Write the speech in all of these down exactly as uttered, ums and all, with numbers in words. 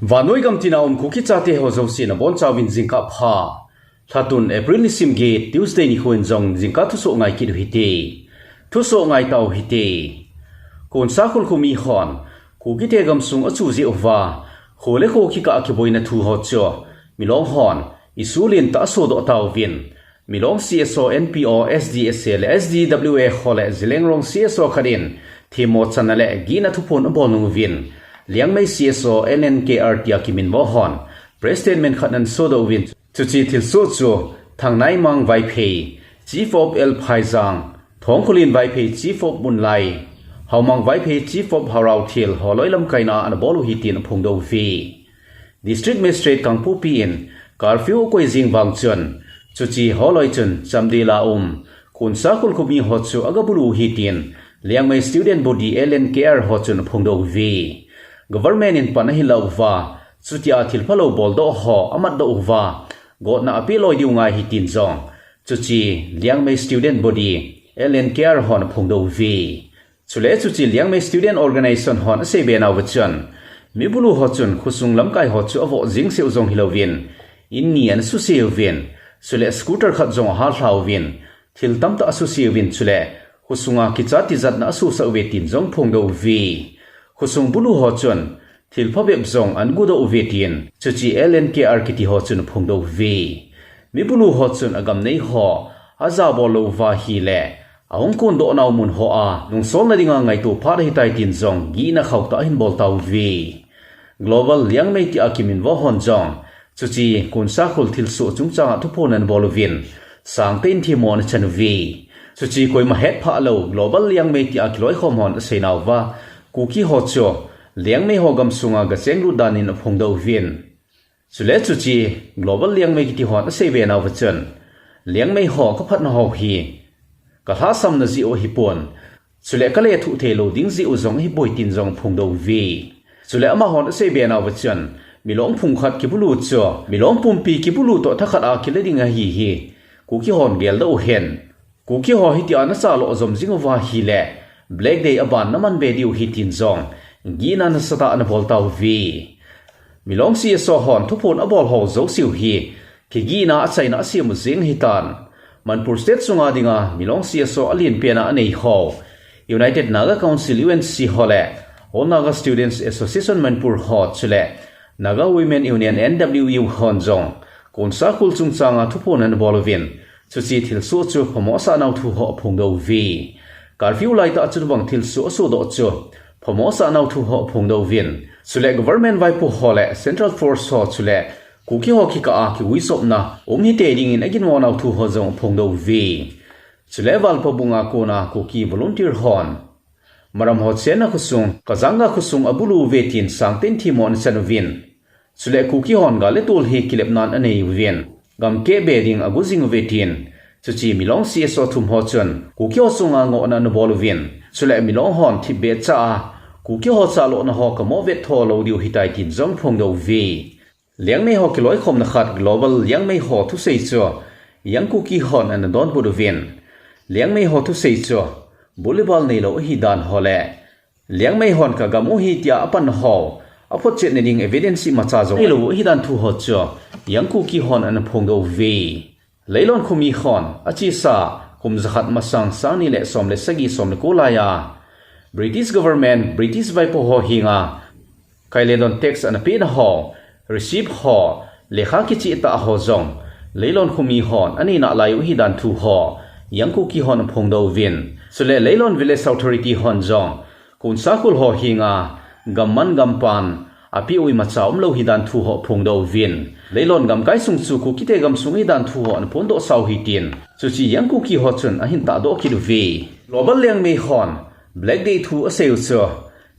Vannoi gamtina um Kuki chate ho jouse nabonchauvin jingkah pha. Lhatun April nisim get Tuesday nikho in jong jingkah thusoh ngai kit u hite. Thusoh ngai tau hite. Konsakhul khomi hon Kukite gamsung achu jeh uva, kho le kho kikah a kiboina thu ho chu Milong hon issue lentah asodoh tauvin, Milong C S O, N P O, S D S A le S D W A ho le Zeliangrong C S O khat in themmo channa le gihna thuphon abol nung uvin, Liangmai C S O, L N K R tia kiminvo hon press statement khat ana sodoh uvin, chuche thilsoh chu Thangnaimang Vaiphei, Chief of L Phaijang, Thongkholin Vaiphei, Chief of Munlai, Haomang Vaiphei, Chief of Haoraothel ho loi lamkaina a ana bol u ahi tin aphongdoh uve. District Magistrate Kangpokpi in curfew akoi jing vang chun, chuche ho loi chun chamdel a um Konsakhul khomi ho chu agabulu u ahi tin Liangmai Student Body, L N K R ho chun aphongdoh uve. Government in pan ahinla uva, chutia thilphalou boldoh ho amatdoh uva, gotna apeh loi diu ngai ahi tin jong chuche Liangmai Student Body, L N K R hon aphongdoh uve. Chule chuche Liangmai Student Organization hon aseibe nauva chun, mibulu ho chun khosung lamkai ho chu avoh jing seh u jong hilouvin, in ni ana suse uvin, chule scooter khat jong ahallha uvin, thil tamtah asuse uvin, chule khosunga kicha tijatna asosah uve tin jong aphongdoh uve. Khosung bulu ho chun thil phabep jong ana gudoh uve tin chuche L N K R kiti ho chun aphongdoh uve. Mibulu ho chun agamnei ho ajabol lou uva ahile, ahung kondoh nau mun hoa nungsolna dinga ngaito phat ahitai tin jong gihna khauhtah ahin bol tauve. Global Liangmai tia kiminvo hon jong chuche Konsakhul thilsoh chungchanga thuphon ana bol uvin, sangtah in themmo ana chan uve. Chuche koima hetphah lou Global Liangmai tia kiloikhom hon aseinauva, Kuki ho chu Liangmai ho gamsunga gachenglut dan in aphongdoh uvin, chule chuche Global Liangmai kiti hon aseibe nauva chun, Liangmai ho kaphatna ho hi kalhahsamna jeh u ahipon, chule kalethuh theilou ding jeh u jong ahipoi tin jong aphongdoh uve. Chule amahon aseibe nauva chun, Milong phung khat kibulu chu Milong pumpi kibulu toh thakhat a kile ding ahi hi Kuki hon geldoh uhen. Kuki ho hitia nachalo jom jing uva ahile, Black Day aban naman be diu ahi tin jong gihna nasatah ana bol tauve. Milong C S O hon thuphon abol ho jouseu hi kigihna achaina asem u jeng ahitan, Manipur State sunga dinga Milong C S O alenpena anei ho United Naga Council, U N C ho le All Naga Students Association Manipur ho chule Naga Women Union, N W U hon jong Konsakhul chungchanga thuphon ana bol uvin, chuche thilsoh chu phamo asah nau thu ho aphongdoh uve. Curfew laitah chun vang thilsoh asodoh chu phamo asah nau thu ho aphongdoh uvin, chule government vaipo ho le Central Force ho chule Kuki ho kikah a kiuisopna um hitei dingin aginmo nau thu ho jong aphongdoh uve. Chule Valpabunga kona Kuki volunteer hon Maram ho chenna khosung, Kajanga khosung abulu uve tin sangtah in themmo ana chan uvin, chule Kuki hon gal le tol hi kilepnan anei uvin, gamkeh be ding agu jing uve tin, chuche Milong C S O thum ho chun Kuki ho chunga ngohna ana bol uvin, chule Milong hon thipbeh cha a Kuki ho chalona ho kamo vet tho lou diu ahitai tin jong aphongdoh uve. Liangmai ho kiloikhomna khat Global Liangmai ho thusei chu Young Kuki hon ana donbut uvin, Liangmai ho thusei chu bulibal neilou ahidan ho le Liangmai hon kagam u ahi tia apan ho aphotchetna ding evidence imacha jong neilou u ahidan thu ho chu Young Kuki hon ana phongdoh uve. Leilon khomi hon achesa kum jakhat masang sangni le som le sagi, som le ko laiya British government, British vaipo ho henga kailedon tax ana pehna ho, receipt ho, lekha kichehtah ho jong Leilon khomi hon anei nalai u ahidan thu ho Young Kuki hon aphongdoh uvin, chule Leilon Village Authority hon jong Konsakhul ho henga gamman gampan apeh u imacha umlou ahidan thu ho aphongdoh uvin, Leilon gamkai sung chu Kukite gamsung ahidan thu ho ana phondohsa u ahi tin, chuche Young Kuki ho chun ahin tahdoh kit uve. Global Liangmai hon Black Day thu asei u chu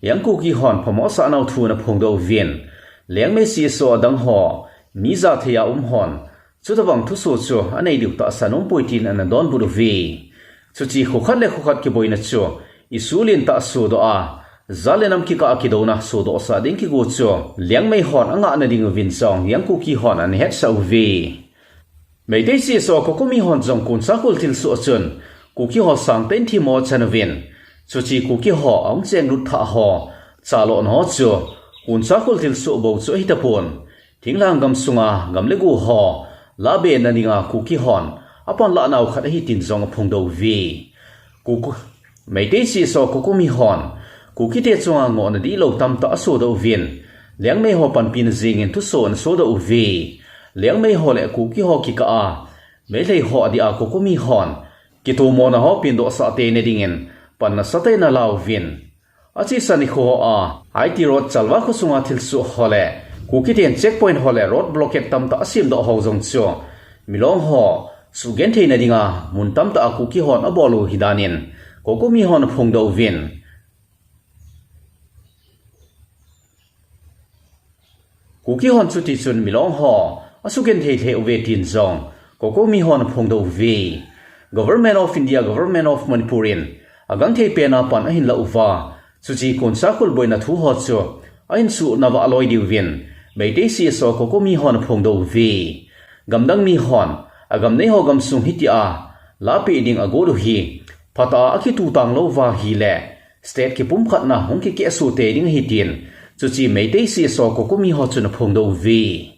Young Kuki hon phamo asah nau thu ana phongdoh uvin, Liangmai C S O adang ho mi jathei a um hon chutobang thusoh chu anei diu tahsan umpoi tin ana donbut uve. Chuche khokhat le khokhat kiboina chu issue lentah sodoh a, jat le nam kikah a kidouna sodohsah ding kigo chu Liangmai hon angahna ding uvin jong Young Kuki hon ana hetsah uve. Meitei C S O COCOMI hon jong Konsakhul thilsoh chun Kuki ho sangtah in themmo achan uvin, chuche Kuki ho ahung chenglut thah ho chalona ho chu Kunsa khul thilsoh bou chu ahi tapon, thinglhang gam sunga gam le go ho lahbehna dinga Kuki hon apanlah nau khat ahi tin jong aphongdoh uve. Kuki, Meitei C S O COCOMI hon Kukite chunga ngohna dihlou tamtah asodoh uvin, Liangmei ho panpina jingin thusoh anasodoh uve. Liangmei ho le Kuki ho kikah a Meitei ho adia COCOMI hon kitomona ho pendohsah teina dingin pan nasatah in alauvin, achesa nikho a I T Road Chalwa khosunga thilsoh ho le Kukiten checkpoint ho le road blockade tamtah asemdoh ho jong chu milong ho suhgentheina dinga mun tamtah a Kuki hon abol u hidanin COCOMI hon aphongdoh uvin, Kuki hon chutichun milong ho asugenthei thei uve tin jong COCOMI hon aphongdoh uve. Government of India, Government of Manipur in agangthei pena pan ahinlah uva, chuche kunsa khul boina thu ho chu ahinsuhna vah loi diuvin Meitei C S O COCOMI hon aphongdoh uve. Gamdang mi hon agam nei ho gamsung hitia lahpeh ding agot u hi phatah a akitutang lou uva ahile state kipumkhatna hung kikehsoh tei ding ahi tin chuche Meitei C S O COCOMI ho chun aphongdoh uve.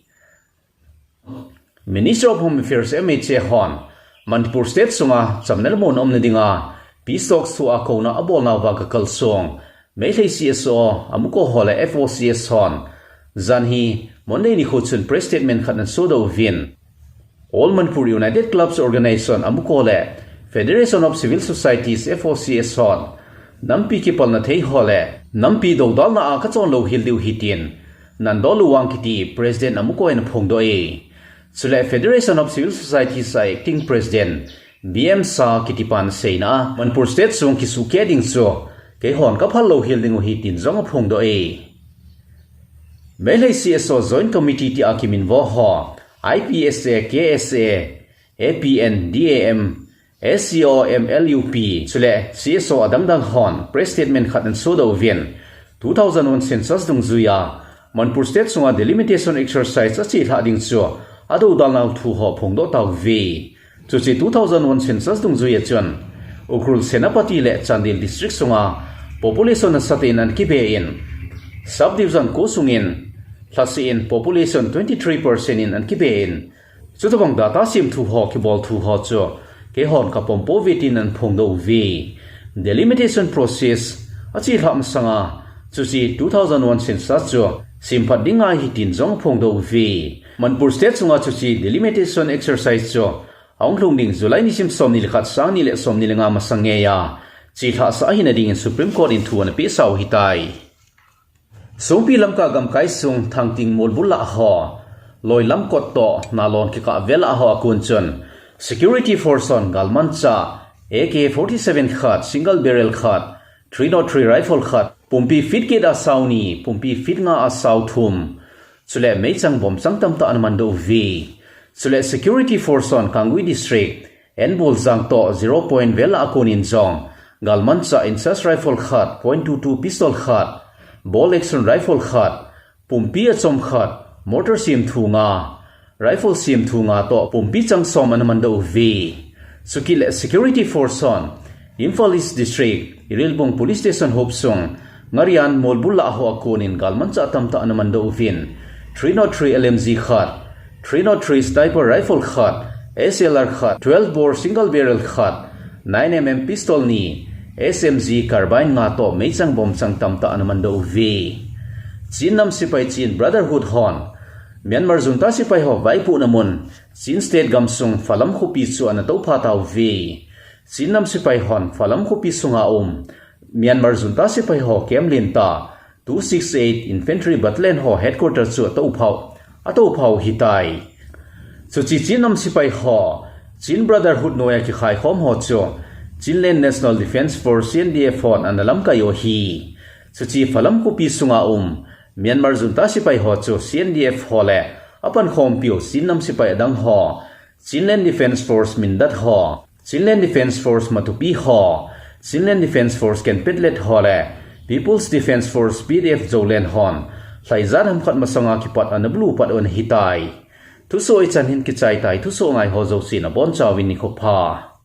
Ministry of Home Affairs, M H A hon Manipur State sunga chamna le muonna umna dinga peace talks thua kouna abolnauva gakalsong Meitei C S O, AMUCO ho le F O C S hon janhi Monday nikho chun press statement khat anasodoh uvin, All Manipur United Clubs Organization, AMUCO le Federation of Civil Societies, F O C S hon nampi kipalna thei ho le nampi doudalna a kachon louhel diu ahi tin Nandol Luwang kiti President AMUCO in aphongdoh e. Chule Federation of Civil Societies a Acting President B M Shah kitipan aseina a, Manipur State sung kisuhkeh ding chu keihon kaphal louhel diu ahi tin jong aphongdoh e. Meitei C S O Joint Committee tia kiminvo ho, I P S A, K S A, A P N, D A M, S C O M L U P, chule C S O adangdang hon press statement khat anasodoh uvin, two thousand one census dungjuia Manipur State sunga delimitation exercise achelhah ding chu adoudalnau thu ho aphongdoh tauve. Chuche two thousand one census dungjuia chun Ukhrul, Senapati le Chandel district sunga population nasatah in anakibe in, subdivision ko sungin lhaseh in population twenty three percent in anakibe in, chutobang data semthu ho, kibolthu ho chu keihon kapom pouve tin anaphongdoh uve. Delimitation process achelhah masanga chuche two thousand one census chu semphat ding ahi tin jong aphongdoh uve. Manipur State sunga chuche delimitation exercise chu ahung lhung ding July nisim somni le khat, sangni le somni le nga masang ngeiya chelhahsah ahina dingin Supreme Court in thu anapehsau ahitai. Songpi Lamka gamkai sung Thangting molbul lah ho, Loilamkot toh Nalon kikah vel lah ho akon chun security force hon galmanchah A K forty-seven khat, single barrel khat, three nought three rifle khat, pumpi feet get a sao ni, pumpi feet nga a sao thum, chule meichang bomchang tamtah anamandoh uve. Chule security force hon Kangui District, Enbuljang toh zero point vel lah a konin jong galmanchah INSAS rifle khat, point two two pistol khat, bolt action rifle khat, pumpi achom khat, mortar semthu nga, rifle semthu nga toh pumpi chang som anamandoh uve. Chukit le security force hon Imphal East District, Irilbung Police Station hopsung, Ngarian molbul lah ho akonin galmanchah tamtah anamandoh uvin, three nought three L M G khat, three nought three sniper rifle khat, S L R khat, twelve bore single barrel khat, nine M M pistol ni, S M G carbine nga toh meichang bomchang tamtah anamandoh uve. Chin nam sepai Chin Brotherhood hon Myanmar junta sepai ho vaipohna mun Chin State gamsung Falam khopi chu anatoupha tauve. Chin nam sepai hon Falam khopi sunga um Myanmar junta sepai ho camp lentah two six eight Infantry Battalion ho headquarter chu atoupha, atoupha u ahitai. Chuche Chin nam sepai ho Chin Brotherhood noiya kikhaikhom ho chu Chinland National Defence Force, C N D F hon analamkai u ahi. Chuche Falam khopi sunga um Myanmar junta sepai ho chu C N D F ho le apankhompiu Chin nam sepai adang ho, Chinland Defence Force Mindat ho, Chinland Defence Force Matupi ho, Chinland Defence Force Kanpetlet ho le People's Defence Force, P D F Zoland hon lhaijat hamkhat masanga kipat anabulu pat u ahitai. Thusoh hichan hin kichaitai, thusoh ngai ho jousen abonchauvin nikho pha.